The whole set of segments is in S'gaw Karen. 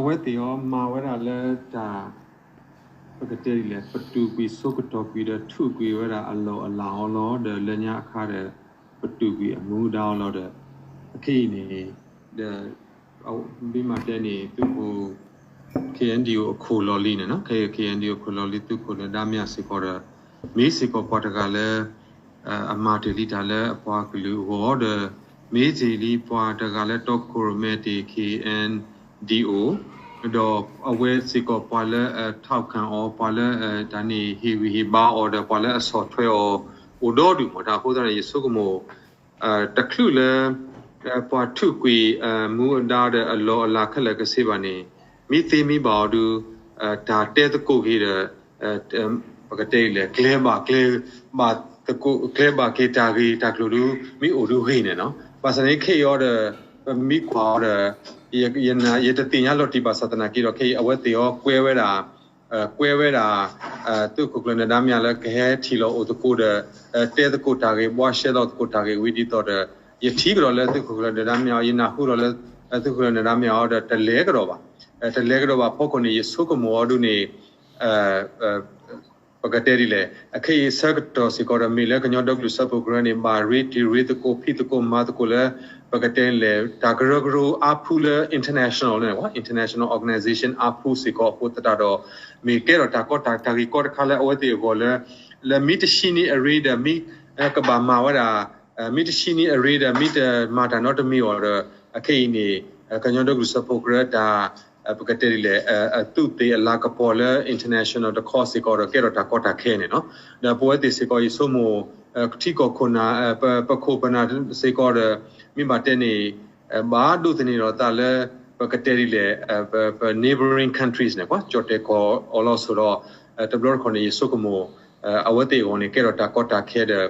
အဝဲသ့ၣ်အီၤမၤဝဲဒၣ်လၢတၢ် ပကတဲဒ်လဲၣ် ပတူၢ်ကွံာ်ဆိကတီၢ်ကွံာ်ဒီး ထုးကွံာ်ဝဲဒၣ်အလီၢ်အလၤအီၤလီၤ. ဒီးလၢညါအခါဒီး ပတူၢ်ကွံာ်အမူဒါအီၤလီၤဒီး အခဲအံၤန့ၣ် ဒီး ဘၣ်မၤတဲန့ၣ် သုးခိၣ် K N D O အခိၣ်လီၤလံၤန့ၣ်နီၤ, K N D O အခိၣ်လီၤလံၤသုးခိၣ်နၢၤဒါမၠးစ့ၢ်ကီးဒီး မ့ၢ်စ့ၢ်ကီးပှၤတဂၤလၢ အမၤတ့ၢ်လံတၢ်လၢအပှၤကလုာ်အဂီၢ်ဒီး မ့ၢ်တ့ၢ်လံပှၤတဂၤလၢတီခိၣ်ရိၣ်မဲတ့ၢ် K N D O ဒီးအဝဲစ့ၢ်ကီးပှၤလၢအ ထောက်ခံ အီၤ ပှၤလၢတၢ်န့ၣ်ဟ့ၣ်ဂံၢ်ဟ့ၣ်ဘါအီၤဒီး ပှၤလၢအဆီၣ်ထွဲအီၤအိၣ်ဒီဒူၣ်မး. တၢ်အဃိသတးန့ၣ် ယဆိကမိၣ် တချုးလၢ ပှၤထုးကွံာ်မူဒါဒီးအလီၢ်အလၤခဲလၢာ်ကဆ့ဘၣ်န့ၣ် မ့ၢ်သ့မ့ၢ်ဘၣ်အီၤဒုး တၢ်တဲသကိးက့ၤဒီး ပကတဲဒ်လဲၣ် ကျဲဘၣ်ကျဲ ဘၣ်သကိး ကျဲဘၣ်က့ၤတၢ်ဂ့ၢ်တၢ်ကျိၤဒုး မ့ၢ်အိၣ်ဒုးဂ့ၤန့ၣ်နီၤ. ဘၣ်ဆၣ်န့ၣ်ခဲအံၤအီၤဒီး ပမ့ၢ်ကွၢ်အီၤဒီး ယတသ့ၣ်ညါလီၤတံၢ်ဘၣ်ဆၣ်သနာ်က့ဒီး ခဲအံၤအဝဲသ့ၣ်အီၤကွဲဝဲဒၣ် ကွဲဝဲဒၣ် သုးခိၣ်ကျၢၢ်နၢၤဒါမၠးလၢကဟဲထံၣ်လီၤအိၣ်သကိးဒီး တဲသကိးတၢ်ဂ့ၢ် ဘှါရှဲလီၤသကိးတၢ်ဂ့ၢ်ဝံၤဒ်သိးဒီး ယထံၣ်ကဒီးလၢသုးခိၣ်ကျၢၢ်နၢၤဒါမၠးအီၤ ယနၢ်ဟူဒီးလၢ သုးခိၣ်ကျၢၢ်နၢၤဒါမၠးအီၤဒီး တလဲၤကဒီးဘၣ် တလဲၤကဒီးဘၣ်အဖီခိၣ်န့ၣ် ယဆိကမိၣ်အီၤဒုးန့ၣ် ပကတဲဒ်လဲၣ် အခဲအံၤဆၢကတီၢ်စ့ၢ်ကီးဒီး မ့ၢ်လၢကညီဒီကလုာ်စၢဖှိၣ်ကရၢန့ၣ် ဘၣ်ရ့တံၤရ့သကိး ဖံးသကိးမၤသကိးလၢ ပကတဲဒ်လဲၣ် တၢ်ကရၢကရိအါဖူလၢ international န့ၣ် international organization အါဖူစ့ၢ်ကီးအဃိသတးဒီး မ့ၢ်ကဲထီၣ်တၢ်ကီတၢ် တၢ်ဂ့ၢ်ကီတခါလၢအဝဲသ့ၣ်အဂီၢ်လၢ လၢမ့ၢ်တဆံနံၣ်အရ့ဒီး မ့ၢ်ကဘၣ်မၤဝဲဒၣ် မ့ၢ်တဆံနံၣ်အရ့ဒီး မ့ၢ်တမၤတၢ်နီတမံၤအီၤဒီး အခဲအံၤန့ၣ် ကညီဒီကလုာ်စၢဖှိၣ်ကရၢတၢ် ပကတဲဒ်လဲၣ် အသူးသ့ၣ်အလၤကပီၤလၢ international တခီစ့ၢ်ကီးဒီး ကဲထီၣ်တၢ်ကီတၢ်ခဲန့ၣ်နီၤ. ဒီးပဝဲသ့ၣ်စ့ၢ်ကီး ယဆိကမိၣ် ထံကီၢ်ခိၣ်နၢ် ပခိၣ်ပနၢ်စ့ၢ်ကီးဒီး မ့ၢ်ဘၣ်တဲန့ၣ် ဘၣ်ဒိးသန့ၤထီၣ်သးလၢ ပကတဲဒ်လဲၣ် ပ neighboring countries န့ၣ် ကွၢ်ကၠီၣ်တဲာ်ကီၢ်အီၤလီၤဆီဒီး တဘျီတခီၣ်န့ၣ် ယဆိကမိၣ် အဝဲသ့ၣ်အဂီၢ်န့ၣ် ကဲထီၣ်တၢ်ကီတၢ်ခဲဒီး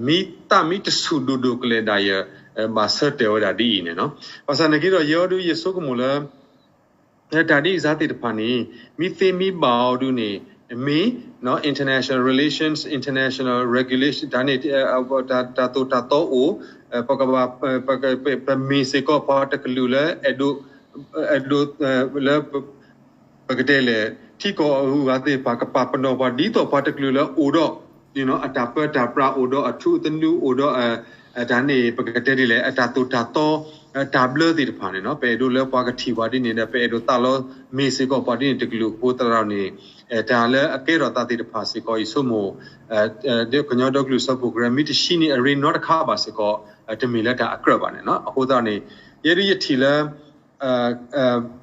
မ့ၢ်သၣ်မ့ၢ်တဆူၣ်ဒိၣ်ဒိၣ်ကလဲာ်ဒၣ်ယဲ ဘၣ်ဆၢတဲာ်ဝဲဒၣ်ဒ်အံၤန့ၣ်နီၤ. ဘၣ်ဆၣ်နာ်က့ဒီး ယဲအီၤဒုး ယဆိကမိၣ်လၢ တၢ်ဒ်အံၤစါသ့ၣ်တဖၣ်န့ၣ် မ့ၢ်သ့မ့ၢ်ဘၣ်အီၤဒုးန့ၣ် မ့ၢ် international relations, international regulation တၢ်န့ၣ် တၢ်သိၣ်တၢ်သီအိၣ် ပကဘၣ် ပမ့ၢ်စ့ၢ်ကီးပှၤတကလုာ်လၢ အဲၣ်ဒိး အဲၣ်ဒိး လၢ ပကတဲလဲၣ် ထံကီၢ်အဂုၤအဂၤသ့ၣ်တဖၣ် ကပာ်ပနီၣ်ပှၤဒ်သိးပှၤတကလုာ်လၢအိၣ်ဒီး အတၢ်ပၢတၢ်ပြး အိၣ်ဒီးအထူအသနူ အိၣ်ဒီး တၢ်န့ၣ် ပကတဲဒ်လဲၣ် အတၢ်သိၣ်တၢ်သီ တၢ်ဘျၢသ့ၣ်တဖၣ်န့ၣ်နီၤ ပအဲၣ်ဒိးလၢပှၤကထံၣ်ပှၤဒ်န့ၣ်ဒီး ပအဲၣ်ဒိးသးလီမ့ၢ်စ့ၢ်ကီးပှၤဒ်န့ၣ်တကလုာ်အဃိသတးဒီးန့ၣ် တၢ်လၢအကဲထီၣ်သးသ့ၣ်တဖၣ်စ့ၢ်ကီး ယဆိကမိၣ် ကညီဒီကလုာ်စၢဖှိၣ်ကရၢ မ့ၢ်တဆံနံၣ်အရ့နီတခါဘၣ်စ့ၢ်ကီး တမ့ၢ်လၢတၢ်အကြၢးဘၣ်န့ၣ်နီၤ. အဃိသတးန့ၣ် ယဲဒုးယထံၣ်လၢ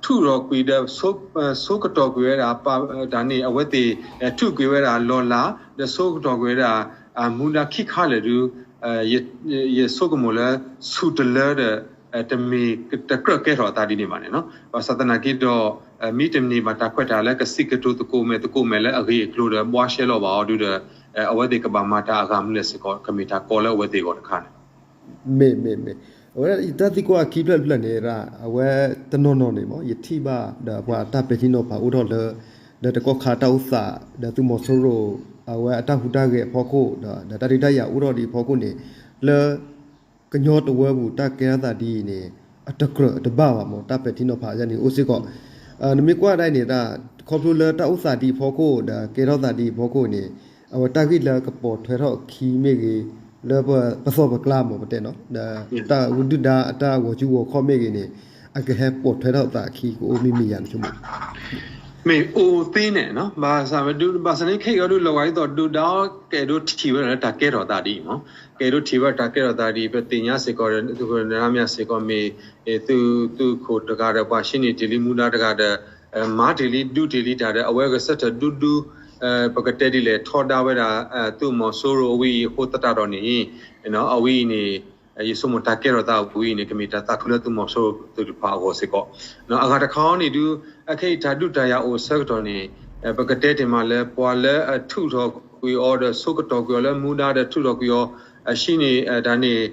ထုးထီၣ်ကွံာ်ဒီး ဆိကတီၢ်ကွံာ်ဝဲဒၣ် တၢ်န့ၣ် အဝဲသ့ၣ် ထုးကွံာ်ဝဲဒၣ်လီၢ်လၤ ဒီးဆိကတီၢ်ကွံာ်ဝဲဒၣ် မူဒါခံခါလၢာ်ဒုး ယဆိကမိၣ်လၢ ဆူၣ်တလၢဒီး တမ့ၢ်တကြၢးကဲထီၣ်အသးဒ်န့ၣ်ဘၣ်န့ၣ်နီၤ. ဘၣ်ဆၣ်သနာ်က့ဒီး မ့ၢ်တန့ၢ်ဘၣ်တၢ်ခွဲးတၢ်ယာ်လၢကစံးကတိၤသကိးမဲာ်သကိးမဲာ်လၢအဂ့ၢ်အကျိၤဒီး ဘှါရှဲလီၤဘၣ်အီၤဒုးဒီး အဝဲသ့ၣ်ကဘၣ်မၤတၢ်အဂၤမနုၤလဲၣ်စ့ၢ်ကီး ကမ့ၢ်တၢ်ကီလၢအဝဲသ့ၣ်အဂီၢ်တခါန့ၣ် မ့ၢ် မ့ၢ် မ့ၢ် အဝဲဒၣ်ယတၢ်သံကွၢ်ခံဖျၢၣ်တဖျၢၣ်န့ၣ် အဝဲတနီၤနီၤန့ၣ်မ့ၢ် ယထံၣ်ဘၣ်ဒီးပှၤတၢ်ပဲာ်ထံနီၤဖးအိၣ်ထီၣ်လၢ ဒီးတကီၢ်ခါတၢ်အိၣ်သး ဒီးသုးမီၤစိရိၤ အဝဲအတၢ်ဟူးတၢ်ဂဲၤအဖီခိၣ် ဒီးတၢ်ဒုးတၢ်ယၤအိၣ်ထီၣ်ဒံးအဖီခိၣ်န့ၣ် လၢ ကညီတဝၢပူၤ တၢ်ကဲထီၣ်သးဒ်အံၤန့ၣ် အတကြၢးတဘၣ်ဘၣ်မ့ၢ် တၢ်ပဲာ်ထံနီၤဖးယါန့ၣ်အိၣ်စ့ၢ်ကီး နမ့ၢ်ကွၢ်ဒၣ်အံၤန့ၣ် ခီဖျိလၢတၢ်အိၣ်သးဒ်အံၤအဖီခိၣ်ဒီးကဲထီၣ်သးဒ်အံၤအဖီခိၣ်န့ၣ် အဝဲတၢ်ဂ့ၢ်လၢကပိာ်ထွဲထီၣ်အခံမ့ၢ်ဂ့ၤ လၢပသီၣ်ပကျါမ့ၢ်ပတဲနီၤ ဒီးတၢ်ဝံဒုၣ်ဒါအတၢ်ဂီၤစုဂီၤခီၣ်မ့ၢ်ဂ့ၤန့ၣ် အကဟဲပိာ်ထွဲထီၣ်သးအခံကအိၣ်မ့ၢ်မ့ၢ်ယါန့ၣ်ဆိကမိၣ် မ့ၢ်အိၣ်သ့န့ၣ်နီၤ ဘၣ်ဆၣ် ဘၣ်ဆၣ်န့ၣ်ခဲအံၤအီၤဒုးလီၤဂာ်ဒ်သိးဒုၣ်ဒါကအဲၣ်ဒိးထံၣ်ဝဲဒၣ်လၢတၢ်ကဲထီၣ်သးဒ်အံၤမ့ၢ် ကအဲၣ်ဒိးထံၣ်ဝဲတၢ်ကဲထီၣ်သးဒ်အံၤ ပသ့ၣ်ညါစ့ၢ်ကီးဒီး သုးခိၣ်နၢၤဒါမၠးစ့ၢ်ကီးမ့ၢ် သုး သုးခိၣ်တဂၤဒီး ပှၤဟံးန့ၢ်တ့ၢ်လံမူဒါတဂၤဒီး မၤတ့ၢ်လံဒုးတ့ၢ်လံတၢ်ဒီး အဝဲကဆၢထၢၣ်ဒူဒူ ပကတဲဒ်လဲၣ် ထီဒါဝဲဒၣ် သုးမီၤစိရိၤအဝဲအံၤအဃိသတးဒီးန့ၣ် အဝဲအံၤန့ၣ် ယဆိကမိၣ်တၢ်ကဲထီၣ်သးဝဲအံၤန့ၣ် ကမ့ၢ်တၢ်သးခုလၢသုးမီၤစိရိၤသ့ၣ်တဖၣ်အဂီၢ်စ့ၢ်ကီး အဂၤတခါအံၤန့ၣ်ဒုး အခဲအံၤတၢ်ဒုးတၢ်ယၤအိၣ်ဆၢကတီၢ်န့ၣ် ပကတဲတ့ၢ်မးလၢပှၤလၢအထုးထီၣ်ကွံာ်အီၤဒီးဆိကတီၢ်ကွံာ်အီၤလၢမူဒါဒီးထုးထီၣ်ကွံာ်အီၤ အဟံးန့ၢ်တၢ်န့ၣ်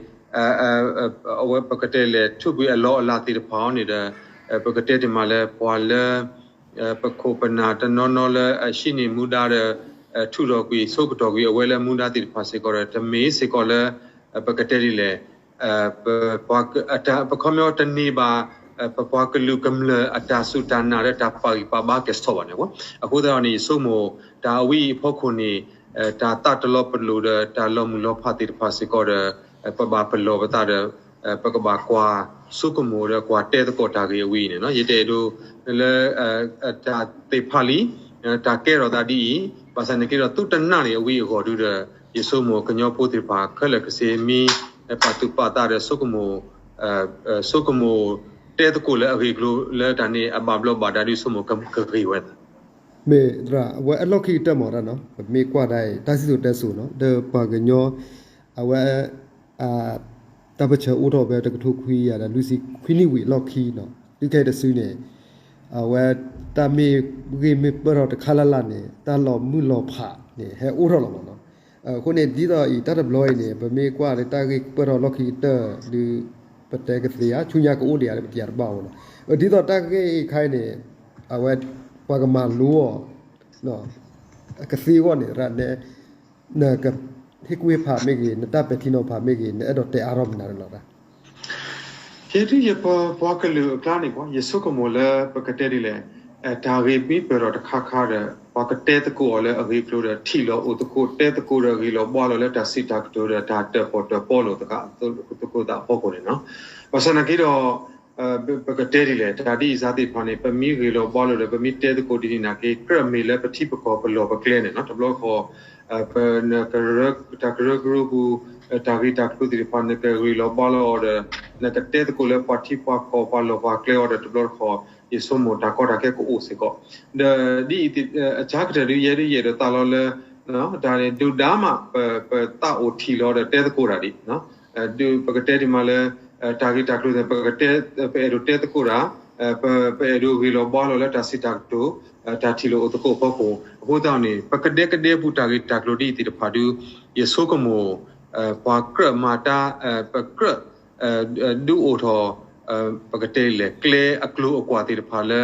အဝဲပကတဲလဲၣ် ထုးကွံာ်အလီၢ်အလၤသ့ၣ်တဖၣ်အီၤန့ၣ်ဒီး ပကတဲတ့ၢ်မးလၢပှၤလၢ ပခိၣ်ပနၢ်တနီၤနီၤလၢအဟံးန့ၢ်မူဒါဒီး ထုးထီၣ်ကွံာ်ဆိကတီၢ်ကွံာ်အဝဲလၢမူဒါသ့ၣ်တဖၣ်စ့ၢ်ကီးဒီး တမ့ၢ်စ့ၢ်ကီးလၢ ပကတဲဒ်လဲၣ် ပ ပခီပညီတန့ၢ်ဘၣ် ပပှၤကလုာ်ကမျၢၢ်အတၢ်စူၢ်တၢ်နာ်ဒီးတၢ်ပာ်ဂံၢ်ပာ်ဘါကဲၤဆိးဘၣ်န့ၣ်, အဃိသတးဒီးန့ၣ် ယဆိကမိၣ် တၢ်အဝဲအံၤအဖီခိၣ်န့ၣ် တၢ်သးတလီၤပလိာ်ဒီးတၢ်လီၤမုၢ်လီၤဖးသ့ၣ်တဖၣ်စ့ၢ်ကီးဒီး ပဘၣ်ပလီၢ်ပသးဒီး ပကဘၣ်ကွၢ်ဆိကမိၣ်ဒီးကွၢ်တဲသကိးတၢ်ဂ့ၢ်အဝဲအံၤန့ၣ်, ယတအဲၣ်ဒိးလၢ တၢ်သ့ၣ်ဖးလံ တၢ်ကဲထီၣ်သးဒ်အံၤ, ဘၣ်ဆၣ်န့ၣ်က့ဒီး သုတနာ်န့ၣ်အဝဲအံၤအဂီၢ်ဒုဒီး ယဆိကမိၣ်ကညီဖိသ့ၣ်တဖၣ်ခဲလၢာ်ကဆ့မံ ပာ်သူၣ်ပာ်သးဒီး ဆိကမိၣ်တဲသကိးလၢအဂ့ၢ်အကျိၤလၢတၢ်န့ၣ် အဘၣ်ဘျီးဘၣ်ဒါဒု ဆိကမိၣ်ကဂ့ၤဝဲသး မ့ၢ်သရၣ် အဝဲအလီၢ်ခံကတၢၢ်မ့ၢ်ဒၣ်နီၤ, ပမ့ၢ်ကွၢ်ဒၣ်အံၤ တၢ်စံၣ်စိၤတဲစိၤနီၤ ဒီးပှၤကညီ အဝဲ တၢ်ပၢၢ်ဆၢအိၣ်ထီၣ်ဖဲတကထိခွံကယၤဒီးလွံၢ်ဆံခွံနံၣ်ဝံၤအလီၢ်ခံနီၤ, တုၤခဲအံၤတစုန့ၣ် အဝဲတၢ်မ့ၢ်ဂ့ၢ်မ့ၢ်ပၢၢ်ထီၣ်တခါလၢ်လၢ်န့ၣ် တၢ်လီၤမုၢ်လီၤဖးန့ၣ် ဟဲအိၣ်ထီၣ်လီၤမ့ၢ်နီၤ. အဃိန့ၣ် ဒ်သိးအံၤ တၢ်တဘျီအံၤန့ၣ် ပမ့ၢ်ကွၢ်လၢတၢ်ဂ့ၢ်ပၢၢ်ထီၣ်လီၢ်ခံကတၢၢ်ဒု ပတဲကသ့ဧါ ဆူညါကအိၣ်ဒံးဧါ ပတယၤတဘၣ်အီၤနီၤ. ဒ်သိးတၢ်ဂ့ၢ်အံၤခါအံၤန့ၣ် အဝဲ ပှၤကမၤလိအီၤ ကသ့အဂီၢ်န့ၣ် နကဟ့ၣ်ကူၣ်ဟ့ၣ်ဖးမ့ၢ်ဂ့ၤ နတၢ်ပဲာ်ထံနီၤဖးမ့ၢ်ဂ့ၤ နအဲၣ်ဒိးတဲအါထီၣ်မနုၤလဲၣ်လီၤ. ယဲဒု ယပပှၤကလုာ�ာ်အကျါန့ၣ် ယဆိကမိၣ်လၢပကတဲဒ်လဲၣ်, တၢ်ဂ့ၢ်မ့ၢ်ပၢၢ်ထီၣ်တခါခါဒီး ပှၤကတဲသကိးအီၤလၢအဂ့ၢ်အကျိၤဒီး ထံၣ်လိာ်အိၣ်သကိး တဲသကိးဒီးဂ့ၢ်လီၤဘှါလီၤလၢတၢ်စံးတၢ်ကတိၤဒီး တၢ်တၢၣ်ပီၣ်တၢၣ်ပီလိာ်သကိးသးအဖီခိၣ်န့ၣ်နီၤ. ဘၣ်ဆၣ်သနာ်က့ဒီး ပကတဲဒ်လဲၣ်, တၢ်ဒ်အံၤစးသ့ၣ်တဖၣ်န့ၣ် ပမ့ၢ်ဂ့ၢ်လီၤဘှါလီၤဒီး ပမ့ၢ်တဲသကိးဒ်န့ၣ်နာ်က့ ကြၢးမ့ၢ်လၢပထံပကီၢ်ပလီၢ်ပကျဲန့ၣ်နီၤ. တဘျီတခီၣ် ပတၢ်ကရၢကရိပူၤ တၢ်ဂ့ၢ်တၢ်ကျိၤသ့ၣ်တဖၣ် နကဂ့ၢ်လီၤဘှါလီၤအီၤဒီး နကတဲသကိးလၢပှၤထံပှၤကီၢ်ပှၤလီၢ်ပှၤကျဲအီၤဒီး တဘျီတခီၣ် ယဆိကမိၣ်တၢ်ကီတၢ်ခဲကအိၣ်စ့ၢ်ကီး. ဒီးဒ်အံၤ အဆၢကတၢၢ်ဒု ယဲဒု ယအဲၣ်ဒိးသးလီလၢ တၢ်န့ၣ် ဒုၣ်ဒါမး ပသးအိၣ်ထံၣ်လီၤဒီးတဲသကိးတၢ်ဒံး ဒုးပကတဲဒံးမးလၢ တၢ်ဂ့ၢ်တၢ်ကျိၤန့ၣ် ပကတဲ ပအဲၣ်ဒိးတဲသကိးတၢ် ပအဲၣ်ဒိးဂ့ၢ်လီၤဘှါလီၤလၢတၢ်စံးတၢ်ကတိၤ တၢ်ထံၣ်လိာ်အိၣ်သကိးအဖီခိၣ် အဃိသတးန့ၣ် ပကဒဲကဒဲပူၤတၢ်ဂ့ၢ်တၢ်ကျိၤဒ်အံၤသ့ၣ်တဖၣ်ဒု ယဆိကမိၣ် ပှၤကြၢးမၤတၢ် ပကြၢး ဒုးအိၣ်ထီၣ် ပကတဲလဲၣ် ကျဲအကျိၤအကွာ်သ့ၣ်တဖၣ်လၢ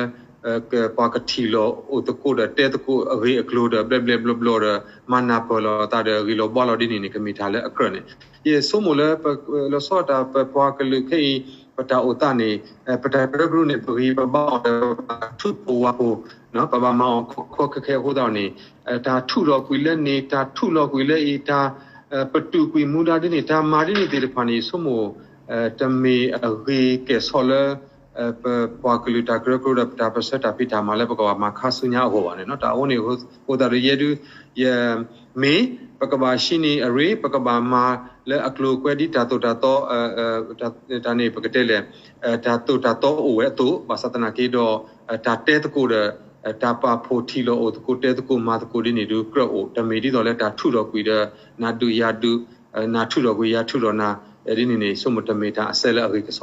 ပှၤကထံၣ်လိာ်အိၣ်သကိးဒီးတဲသကိးအဂ့ၢ်အကျိၤဒီး ဘျဲၣ်ဘျဲၣ်ဘျီဘျီဒီး မၤနၢ်ပၢၢ်လိာ်သးဒီးဂ့ၢ်လီၤဘှါလီၤဒ်န့ၣ်န့ၣ် ကမ့ၢ်တၢ်လၢအကြၢးန့ၣ် ယဆိကမိၣ်လၢ လီၤဆီဒၣ်တၢ် ပပှၤကလုာ်ခဲအံၤ ပတၢ်အိၣ်သးန့ၣ် ပတၢ်ကရၢကရိန့ၣ် ပဂံၢ်ပဘါအီၤဒီး ပဘၣ်ထုးဖှိၣ်ဝးဖှိၣ် ပဘၣ်မၤအီၤခီခီခဲခဲအဃိသတးန့ၣ် တၢ်ထုးထီၣ်ကွံာ်လၢန့ၣ် တၢ်ထုးထီၣ်ကွံာ်လၢအံၤ တၢ် ပတုာ်ကွံာ်မူဒါဒ်န့ၣ် တၢ်မၤဒ်န့ၣ်သ့ၣ်တဖၣ်န့ၣ် ယဆိကမိၣ် တမ့ၢ်အဂ့ၤကဲၣ်ဆိးလၢ ပပှၤကလုာ်တၢ်ကရၢကရိဒီး ပတၢ်ပၢၢ်ဆၢတၢ်ဖံးတၢ်မၤလၢပကဘၣ်မၤခါဆူညါအဂီၢ်ဘၣ်န့ၣ်နီၤ. တၢ်အဃိန့ၣ် အဃိသတးဒီးယဲဒု ယ မ့ၢ် ပကဘၣ်ဟံးန့ၢ်အရ့ ပကဘၣ်မၤလၢအကျိၤအကွဲဒ်တၢ်သိၣ်တၢ်သီ တၢ်န့ၣ်ပကတဲလဲၣ် တၢ်သိၣ်တၢ်သီအိၣ်ဝဲအသိး ဘၣ်ဆၣ်သနာ်က့ဒီး တၢ်တဲသကိးဒီး တၢ်ပာ်ဖှိၣ်ထံၣ်လိာ်အိၣ်သကိး တဲသကိးမၤသကိးဒ်န့ၣ်ဒု ကြၢးအိၣ် တမ့ၢ်ဒ်သိးလၢတၢ်ထုးထီၣ်ကွံာ်ဒီး နၤဒုးယၤဒုး နၤထုးထီၣ်ကွံာ်ယၤထုးထီၣ်နၤ ဒ်န့ၣ်န့ၣ် ဆိကမိၣ်တမ့ၢ်တၢ်အစဲလၢအဂ့ၤကဲၣ်ဆိး